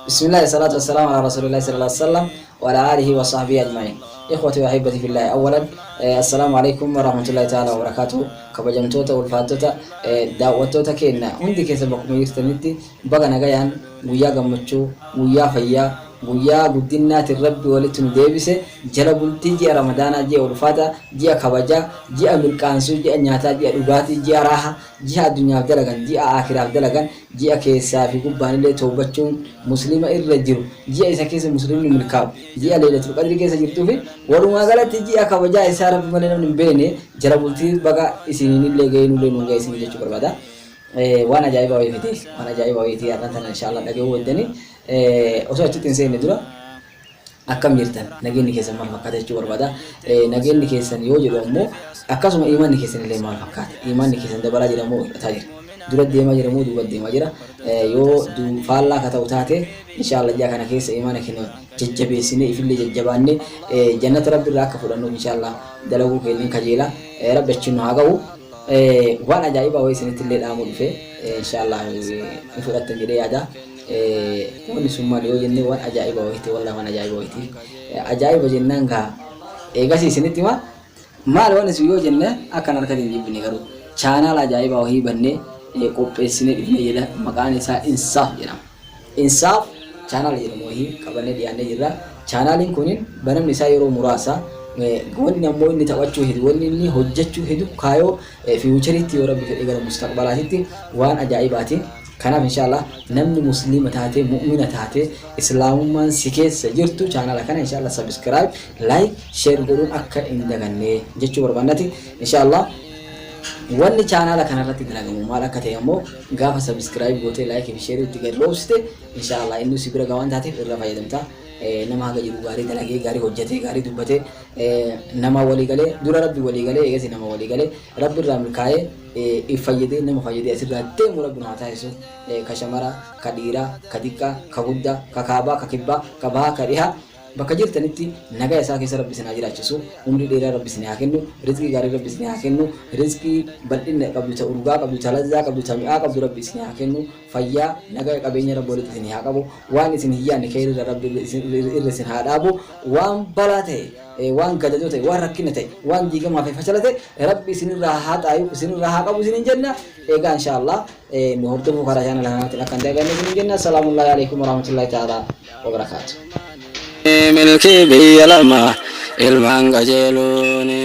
Bismillah, salatu wassalamu ala rasulillahi sallallahu alaihi wasallam wa ala alihi wa sahbihi ajma'in. Ikhwati wa ahibbati fillahi, awwalan assalaamu alaikum wa rahmatullahi ta'ala wa barakatuh. Kabajamtoota, ulfaattota, daawwattoota keenya hundi keessa bakkuma jirtanitti, baga nagayaan guyyaa gammachuu, guyyaa fayyaa, guyyaa guddinnaatiin Rabbi walitti nu deebise. Jala bultii ji'a Ramadaanaa, ji'a ulfaataa, ji'a kabajaa, ji'a mirqaansuu, ji'a nyaataa, ji'a dhugaatii, ji'a raaha, ji'a addunyaaf dalagan, ji'a aakiraaf dalagan, ji'a keessaa fi gubbaanillee toobachuun muslima irra jiru, ji'a isa keessa muslimni milkaa'u, ji'a Leeylatul Qadrii keessa jirtuu fi walumaa galatti ji'a kabajaa isaa Rabbi malee namni hin beekne jala bultii baga isiniinillee ga'ee, nullee nuun ga'e isinii jechuu barbaada. Waan ajaa'ibaa wayii fide, waan ajaa'ibaa wayiitii har'an tana inshaallah dhaga'uu weddanii. Osoo achitti hin seenne dura, akkam jirtan? Nageenyi keessan maal fakkaata jechuu barbaada. Nageenyi keessan yoo jedhu ammoo akkasuma imaanni keessan illee maal fakkaata? Imaanni keessan dabalaa jira moo hir'ataa jira? Dura deemaa jira moo duuba deemaa jira? Yoo faallaa ka ta'u taate, inshaallah ji'a kana keessa imaana keenya jajjabeessinee, ifillee jajjabaannee, jannata Rabbi irraa akka fudhannuuf inshaallah dalaguu keenya kajeela. Rabbi achiin nu haa ga'u. Waan ajaa'ibaa wayii isinitti illee dhaamuu dhufe, inshaallah ni fudhattan jedhee yaada. Wanni sun maali yoo jenne, waan ajaa'iba wayiiti, wallahi waan ajaa'iba wayiiti. Ajaa'iba jennaan gaa eegasii isinitti hima. Maali wanni sun yoo jenne, akkan harkatti hin jibbine, garuu chaanaala ajaa'ibaa wayii bannee qopheessinee dhufne jedha. Maqaan isaa Insaaf jedhama. Insaaf chaanaala jedhamu wayii qabannee dhiyaannee jirra. Chaanaaliin kunin banamni isaa yeroo muraasa. Wanni ammoo inni taphachuu hedu, wanni inni hojjechuu hedu, kaayoo futureitti, yoo Rabbi fedhe gara mustaqbalaatitti waan ajaa'ibaati. Kanaaf inshaallah namni musliima taate, mu'mina taate, islaamummaan si keessa jirtu, chaanaala kana inshaallah subscribe, like, share godhuun akka hin daganne jechuu barbaannati. Inshaallah wanni chaanaala kanarratti dalagamu maal akka ta'e ammoo gaafa subscribe gootee, like fi share itti gad roobsite, inshaallah inni si bira gawaan taateef irra fayyadamta. Nama haga jiru gaarii dalagee, gaarii hojjetee, gaarii dubbatee, nama walii galee, dura Rabbi walii galee, eegasi nama walii galee, Rabbi irraa milkaa'ee, if fayyadee, nama fayyadee asirraa deemu Rabbi nu haa taasisu. Ka shamara, ka dhiiraa, ka xiqqaa, ka guddaa, ka kaabaa, ka kibbaa, ka bahaa, ka dhihaa, bakka jirtanitti nagaa isaa keessa Rabbi isin haa jiraachisu. Umrii dheeraa Rabbi isin haa kennu. Rizqii gaarii Rabbi isin haa kennu. Rizqii bal'ina qabdu, ta urgaa qabdu, ta lazzaa qabdu, ta mi'aa qabdu Rabbi isin haa kennu. Fayyaa, nagaa, qabeenya Rabbi walitti isin haa qabu. Waan isin hin yaadne kheyrirra Rabbi irra isin haa dhaabu. Waan balaa ta'e, waan gadadoo ta'e, waan rakkina ta'e, waan diigamaa fi facala ta'e Rabbi isinirraa haa xaayu, isinirraa haa qabu isinin jenna. Egaa inshaallah nu hordofuu karaa chaanala kanaatiin akka hin daganne isinin jenna. Salaamullahi alaikum warahmatullahi ta'ala wabarakaatu. Milkii biyya lama ilmaan qajeeluuni.